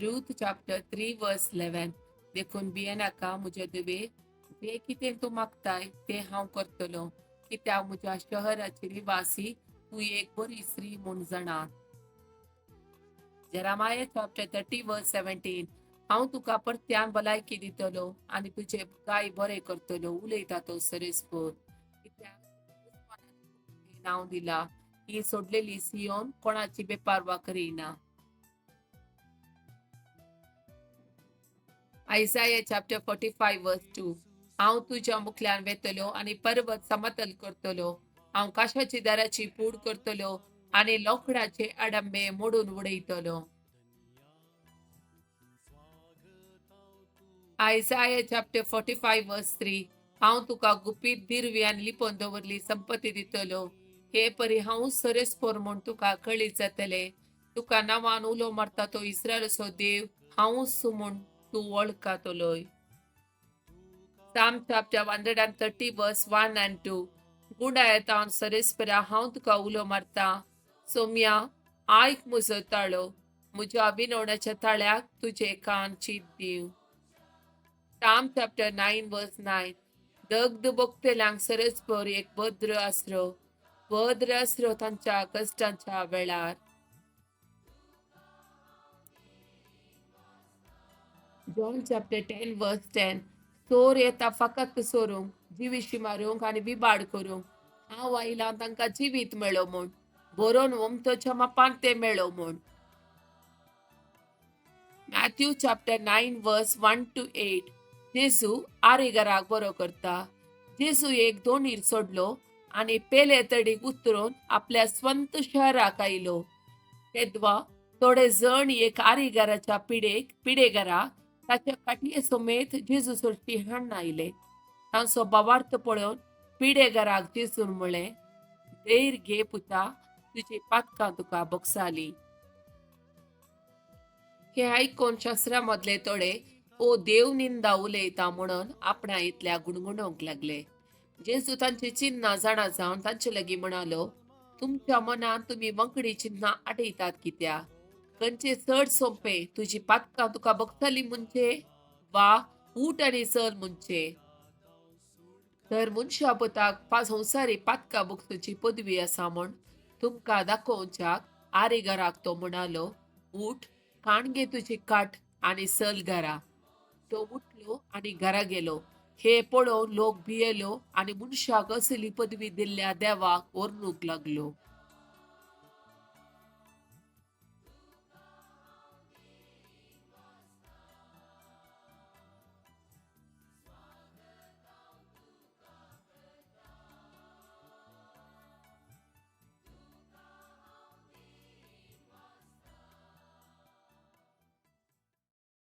Ruth chapter 3 verse 11. देखून भियेनाका म्हज्या देवे, जें कितें तूं मागताय तें हांव करतलो, कित्याक म्हज्या शहराची निवासी तूं एक बरी स्त्री म्हूण जाणा. Jeremiah chapter 30 verse 17. हांव तुका परत्यान भलायकी दितलो आनी तुजे गाय बरे करतलो, उलयता तो सरेस्पोर. कित्याक नांव दिला ही सोडलेली सियोन कोणाची बेपारवा करिना. Isaiah chapter 45 verse 2. हांव तुज्या मुखल्यान वेतलो आनी पर्वत समतल करतलो, हांव काशाची दाराची पूड करतलो आनी लोखणाचे आडंबे मोडून उडयतलो. Isaiah chapter 45 verse 3. हांव तुका गुपीत दिरवी आनी लिपोवन दवरली संपत्ती दितलो, हे परी हांव सरेस्पोर म्हूण तुका कळीत जातले. तुका नांवान उलो मारता तो इस्रायलाचो देव हांवूच म्हूण तूं वळखतलोय. Psalm chapter 130 verse 1 and 2. गुंडायतान सरेस्परा हांव तुका उलो मारता, सोम्या आयक म्हजो ताळो, म्हज्या विनवण्याच्या ताळ्याक तुजे कान चीत दिव. Psalm chapter 9 verse 9. दग्ध भोगतेल्यांक सरस्पर एक भद्र आसरो, भद्र आसरो तांच्या कश्टांच्या वेळार. John chapter 10 verse 10. चोर येता फकत चोरूंक, जिविशी मारूंक आनी बिबाड करूंक, हांव आयलां तांकां जिवीत मेळो म्हूण, बरोवन ओमतोच्या मापान तें मेळो म्हूण. Matthew chapter 9 verse 1 to 8. जेजू आरेघराक बरो करता. जेजू एक दोणीर सोडलो आनी पेले तडीक उतरून आपल्या स्वंत शहराक आयलो. तेदवा थोडे जण एक आरीघराच्या पिडेघराक ताच्या काटये समेत जेजू सोडटी हाडून आयले. तांचो भावार्थ पळोवन पिडेघराक जेजून म्हळें, धैर्य घे पुता, तुजी पातकां तुका बगसाली. हे आयकून शास्त्रा मदले थोडे ओ देव निंदा उलयता म्हणून आपणा इतल्या गुणगुणोवंक लागले. जेजू तांची चिन्नां जाणा जावन तांचे लागीं म्हणालो, तुमच्या मनांत तुमी वांकडी चिन्नां आटयतात कित्याक? खंयचें चड सोंपें, तुजी पातकां तुका बगतली म्हणजे वा उठ आनी चल म्हणजे? तर मनशा पुताक संवसारी पातकां भोगसुची पदवी आसा म्हूण तुमकां दाखोवच्याक आरेघराक तो म्हणालो, उठ, काण घे तुजी काट आनी चल घरा. तो उठलो आनी घरा गेलो. हे पळोवन लोक भियेलो आनी मनशाक असली पदवी दिल्ल्या देवाक व्हरूंक लागलो.